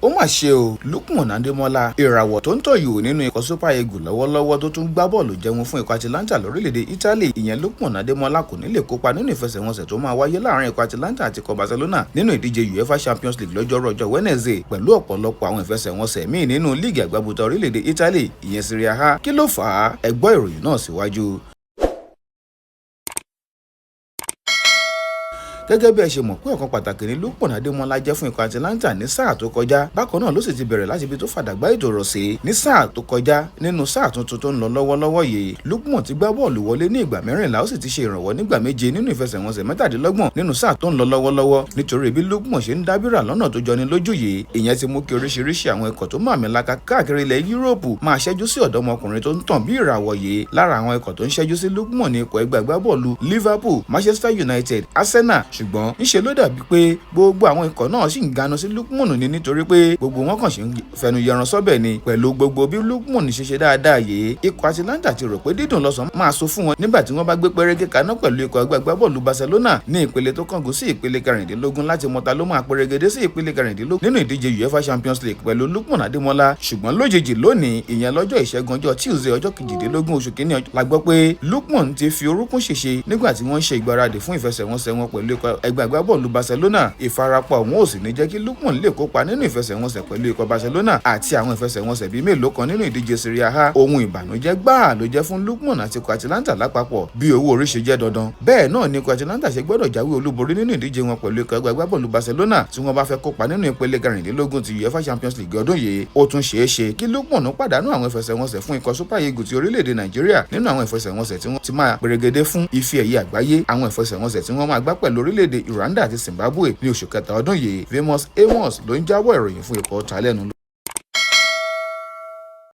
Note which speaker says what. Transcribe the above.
Speaker 1: Ó mà ṣe o, Lukman Adémọ́lá, ìràwọ̀ tó ń tọ̀yò nínú ikọ̀ Super Eagles lọ́wọ́lọ́wọ́, tó tún gbá bọ́ọ̀lù jẹun fún ikọ̀ Atalanta lórílẹ̀‐èdè Italy, ìyẹn Lukman Adémọ́lá, kò ní lè kópa nínú ìfẹsẹ̀wọnsẹ̀ tó máa wáyé láàrin ikọ̀ Atalanta àti ikọ̀ Barcelona nínú ìdíje UEFA Champions League lọ́jọ́rú ọjọ́ Wednesday, pẹ̀lú ọ̀pọ̀lọpọ̀ àwọn ìfẹsẹ̀wọnsẹ̀ míì nínú líìgì àgbàbùtà orílẹ̀-èdè Italy, ìyẹn Serie A. Kí ló fà á? Ẹ gbọ́ ìròyìn náà síwájú. Gẹ́gẹ́ bí ẹ ṣe mọ̀ pé ọ̀kan pàtàkì ní Lukman Adémọ́lá jẹ́ fún ikọ̀ Atalanta ní sáà tó kọjá. Bákan náà ló sì ti bẹ̀rẹ̀ láti ibi tó fàdàgbà ètò rọ̀ sí ní sáà tó kọjá. Nínú sáà tuntun tó ń lọ lọ́wọ́lọ́wọ́ yìí, Lukman ti gbá bọ́ọ̀lù wọlé ní ìgbà 14, ó sì ti ṣe ìrànwọ́ nígbà 7 nínú ìfẹsẹ̀wọnsẹ̀ 27 nínú sáà tó ń lọ lọ́wọ́lọ́wọ́. Nítorí bí Lukman ṣe ń dábìrà lọ́nà tó jọni lójú yìí, ìyẹn ti mú kí oríṣiríṣi àwọn ikọ̀ tó màmìlaka káàkiri ilẹ̀ Yúróòpù máa ṣẹ́jú sí ọ̀dọ́mọkùnrin tó ń tàn bí ìràwọ̀ yìí. Lára àwọn ikọ̀ tó ń ṣẹ́jú sí Lukman ní ikọ̀ ẹgbẹ́ agbábọ́ọ̀lù Liverpool, Manchester United, Arsenal. Ṣùgbọ́n ńṣe ló dàbí pé gbogbo àwọn ikọ̀ náà sì ń ganu sí Lukman ní, nítorí pé gbogbo wọn kàn ṣe ń fẹnu yẹran sọ́bẹ̀ ni. Pẹ̀lú gbogbo bí Lukman ṣe ṣe dáadáa yìí, ikọ̀ Atalanta ti rò pé dídùn lọ́sàn máa so fún wọn nígbà tí wọ́n bá gbé pẹ́rẹ́gẹ́ kaná pẹ̀lú ikọ̀ ẹgbẹ́ agbábọ́ọ̀lù Barcelona ní ìpele tó kángun sí ìpele 16 láti mọta ló máa pẹ́rẹ́gẹ́dé sí ìpele 16 nínú ìdíje UEFA Champions League pẹ̀lú Lukman Adémọ́lá. Ṣùgbọ́n lójijì lónìí, ìyẹn lọ́jọ́ ìṣẹ́gun, ọjọ́ Tuesday, ọjọ́ 18 oṣù kínní, la gbọ́ pé Lukman ti fi orúnkún ṣèṣe nígbà tí wọ́n ń ṣe ìgbáradì fún ìfẹsẹ̀wọnsẹ̀ wọn pẹ̀lú ikọ̀ ẹgbẹ́ agbábọ́ọ̀lù Barcelona. Ìfarapa òun ò sì ní jẹ́ kí Lukman lè kópa nínú ìfẹsẹ̀wọnsẹ̀ pẹ̀lú ikọ̀ Barcelona àti àwọn ìfẹsẹ̀wọnsẹ̀ bíi mélòó kan nínú ìdíje Serie A. Ohun ìbànújẹ́ gbáà ló jẹ́ fún Lukman àti ikọ̀ Atalanta lápapọ̀. Bí owó orí ṣe jẹ́ dandan, bẹ́ẹ̀ náà ni ikọ̀ Atalanta ṣe gbọ́dọ̀ jáwé olúborí nínú ìdíje wọn pẹ̀lú ikọ̀ ẹgbẹ́ agbábọ́ọ̀lù Barcelona tí wọ́n bá fẹ́ kópa nínú ìpele 16 ti UEFA Champions League ọdún yìí. Ó tún ṣeé ṣe kí Lukman pàdánù àwọn ìfẹsẹ̀wọnsẹ̀ fún ikọ̀ Super Eagles ti orílẹ̀-èdè Nàìjíríà nínú àwọn ìfẹsẹ̀wọnsẹ̀ tí wọ́n ti máa pèrègede fún ife ẹ̀yẹ àgbáyé, àwọn ìfẹsẹ̀wọnsẹ̀ tí wọ́n máa gbá pẹ̀lú orílẹ̀-èdè Rwanda àti Zimbabwe ní oṣù kẹta ọdún yìí. Famous Amos ló ń jábọ̀ ìròyìn fún ikọ̀ Talẹ́nu.